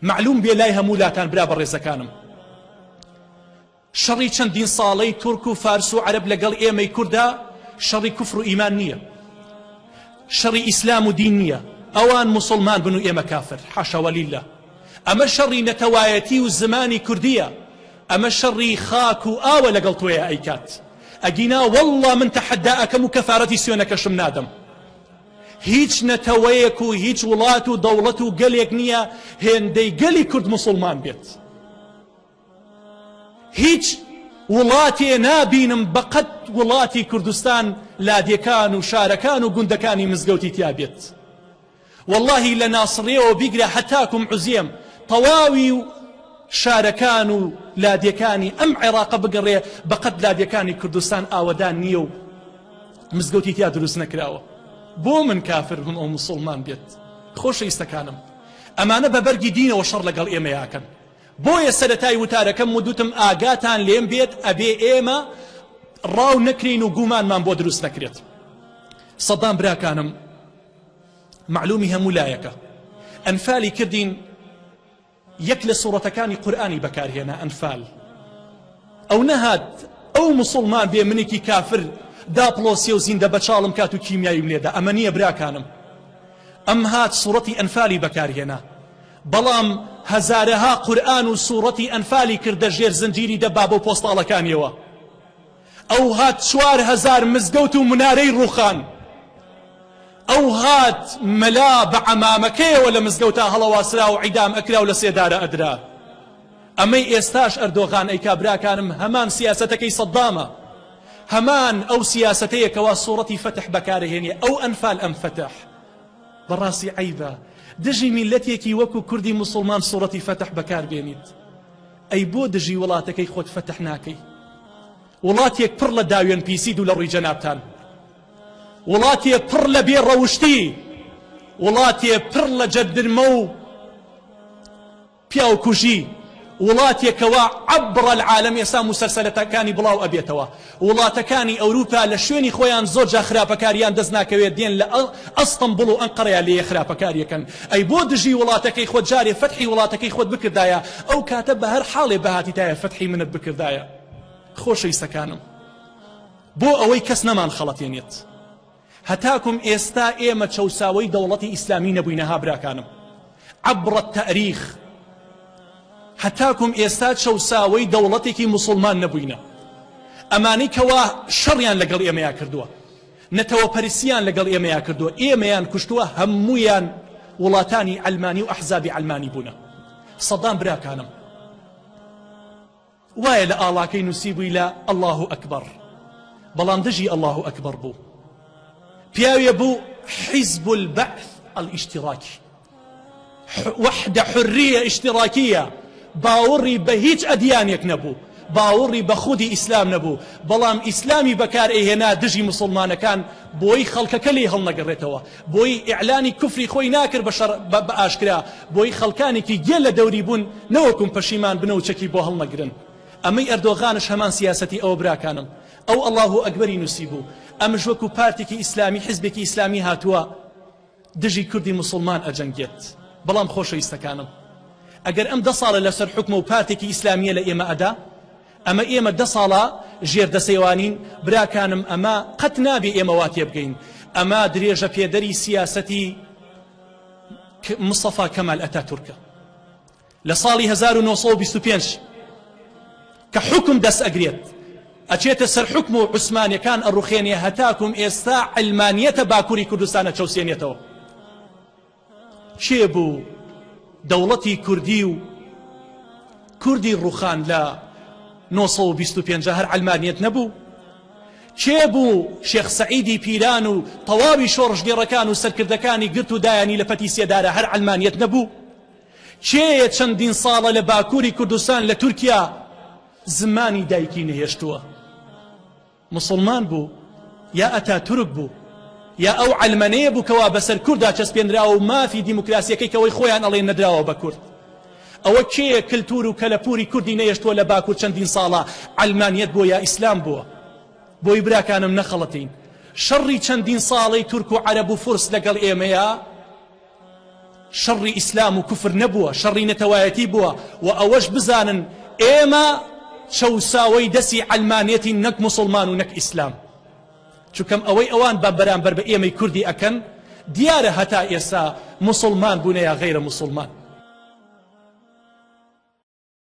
مەعلوم بێ لای هەموو لاتان برا بەڕێزەکانم شەڕی چەندین ساڵەی تورک و فارس و عەرەب لەگەڵ ئێمەی کوردا شەڕی کوفر و ئیمان نییە، شەڕی ئیسلام و دین نییە، ئەوان موسڵمان بن و ئێمە کافر، حاشا وللە. ئەمە شەڕی نەتەوایەتی و زمانی کوردییە، ئەمە شەڕی خاک و ئاوە لەگەڵ تۆیا ئەیکات. ئەگینا واللە من تەحەدا ئەکەم و کەفارەتی سوێنەکەشم نادەم. هیچ نەتەوەیەک و هیچ وڵات و دەوڵەت و گەلێک نییە هێندەی گەلی کورد موسڵمان بێت. هیچ وڵاتێ نابینم بەقەد وڵاتی کوردستان لادێکان و شارەکان و گوندەکانی مزگەوتی تیا بێت وەڵاهی لە ناسڕیەوە بیگرە هەتاکوم عوزێم تەواوی و شارەکان و لادێکانی ئەم عێراقە بگەڕێ بەقەد لادێکانی کوردستان ئاوەدان نییە و مزگەوتی تیا دروست نەکراوە بۆ من کافر بم ئەو مسوڵمان بێت خۆشەویستەکانم ئەمانە بە بەرگی دینەوە شەڕ لەگەڵ ئێمەیاکەن بۆیە سەرەتای وتارەکەم ودوتم ئاگاتان لێم بێت ئەبێ ئێمە ڕاو نەکرێین و گومانمان بۆ دروست نەکرێت. سەدام براکانم مەعلومی هەموو لایەکە ئەنفالی کردین یەک لە سوڕەتەکانی قورئانی بەکارهێنا ئەنفال ئەو نەهات ئەو موسڵمان بێ منێکی کافر داپڵۆسیە و زیندە بەچاڵم کات و کیمیاویم لێدا ئەمە نییە براکانم ئەم هات سوڕەتی ئەنفالی بەکارهێنا بەڵام هەزارەها قورئان و سوڕەتی ئەنفالی کردە ژێر زنجیری دەبابە و پۆستاڵەکانیەوە. ئەو هات 4000 مزگەوت و منارەی ڕووخان. ئەو هات مەلا بە عەمامەکەیەوە لە مزگەوتا هەڵەواسرا و عیدام ئەکرا و لە سێدارە ئەدرا. ئەمەی ئێستاش ئەردۆغان ئەیکا براکانم هەمان سیاسەتەکەی سەدامە. هەمان ئەو سیاسەتەیە کەوا سوڕەتی فەتح بەکارەهێنێ ئەو ئەنفال ئەم فەتح. بەڕاستی عەیبە دژی میللەتێکی وەکو کوردی موسڵمان سوڕەتی فەتح بەکار بێنیت ئەی بۆ دژی وڵاتەکەی خۆت فەتح ناکەی وڵاتێک پڕ لە داوێن پیسی دوو لە ڕووی جەنابتان وڵاتێ پڕ لە بێ ڕەوشتی وڵاتێ پڕ لە جەدرمە و پیاوکوژی وڵاتێکەوە عبر العالم ئێستا موسەلسەلەتەکانی بڵاو ئەبێتەوە وڵاتەکانی ئەوروپا لە شوێنی خۆیان زۆر جا خراپەکاریان دەست ناکەوێت دێن لە ئەستەنبوڵ و ئەنقەرەیا لێیە خراپەکاریەکەن ئەی بۆ دژی وڵاتەکەی خۆت جارێ فەتحی وڵاتەکەی خۆت بکردایە ئەو کاتە بە هەر حاڵێ بهاتیتایە فەتحی منت بکردایە خۆشەویستەکانم بۆ ئەوەی کەس نەمان خەڵەتێنێت هەتاکوم ئێستا ئێمە چەوساوەی دەوڵەتی ئیسلامی نەبووینە ها براکانم عبر التاریخ هەتاکوم ئێستا چەوساوەی دەوڵەتێکی موسڵمان نەبووینە ئەمانەی کەوا شەڕیان لەگەڵ ئێمەیا کردووە نەتەوە پەرسیان لەگەڵ ئێمەیا کردووە ئێمەیان کوشتووە هەموویان وڵاتانی عەلمانی و ئەحزابی عەلمانی بوونە سەدام براکانم وایە لە ئاڵاکەی نووسیبووی لە اللە اکبر بەڵام دژی اللە اکبر بوو پیاوێ بوو حیزب البعث الاشتراکی وحدە حریە اشتراکیە باوەڕی بە هیچ ئەدیانێک نەبوو باوەڕی بە خودی ئیسلام نەبوو بەڵام ئیسلامی بەکار ئەیهێنا دژی موسڵمانەکان بۆی خەڵکەکە لێی هەڵنەگەڕێتەوە بۆی ئیعلانی کوفری خۆی ناکرد بە شەڕ بە ئاشکرا بۆی خەڵکانێکی گێل لە دەوری بوون نەوەکوم پەشیمان بنە و چەکی بۆ هەڵنەگرن ئەمەی ئەردۆغانش هەمان سیاسەتی ئەوە براکانم ئەو ئەڵاهو ئەکبەری نوسیبوو ئەمش وەکو پارتێکی ئیسلامی حزبێکی ئیسلامی هاتووە دژی کوردی موسڵمان ئەجەنگێت بەڵام خۆشەویستەکانم ئەگەر ئەم دە ساڵە لەسەر حوکمە و پارتێکی ئیسلامیە لە ئێمە ئەدا ئەمە ئێمە دە ساڵە ژێر دەسەیوانین براکانم ئەمە قەت نابێ ئێمە وا تێبگەین ئەمە درێژە پێدەری سیاسەتی مستەفا کەمال ئەتاتورکە لە ساڵی 1925 کە حوکم دەست ئەگرێت ئەچێتە سەر حوکم و عوسمانیەکان ئەڕوخێنێ هەتاکوم ئێستا عەلمانیەتە باکوری کوردستان ئەچەوسێنێتەوە کێ بوو دەوڵەتی کوردی و کوردی ڕوخان لە 925 هەر عەلمانیەت نەبوو کێ بوو شێخ سەعیدی پیران و تەواوی شۆڕشگێڕەکان و سەرکردەکانی گرت و دایانی لە پەتی سێدارە هەر عەلمانیەت نەبوو کێیە چەندین ساڵە لە باکوری کوردستان لە تورکیا زمانی دایکی نەهێشتووە؟ موسڵمان بوو یا ئەتاتورک بوو یا ئەو عەلمەنەیە بوو کەوا بەسەر کوردا چەسپێنراوە و مافی دیموکراسیەکەی کەوەی خۆیان ئەڵێن نەدراوە بە کورد؟ ئەوە کێیە کلتور و کەلەپوری کوردی نەهێشتووە لە باکور چەندین ساڵە عەلمانیەت بووە یا ئیسلام بووە؟ بۆی براکانم نەخەڵەتێین شەڕی چەندین ساڵەی تورک و عەرەب و فورس لەگەڵ ئێمەیە. شەڕی ئیسلام و کوفر نەبووە، شەڕی نەتەوایەتی بووە و ئەوەش بزانن ئێمە چەوساوەی دەسی عەلمانیەتین نەک موسڵمان و نەک ئیسلام. چونکەم ئەوەی ئەوان بە بەرامبەر بە ئێمەی کوردی ئەکەن دیارە هەتا ئێستا موسڵمان بوونە یا غەیرە موسڵمان.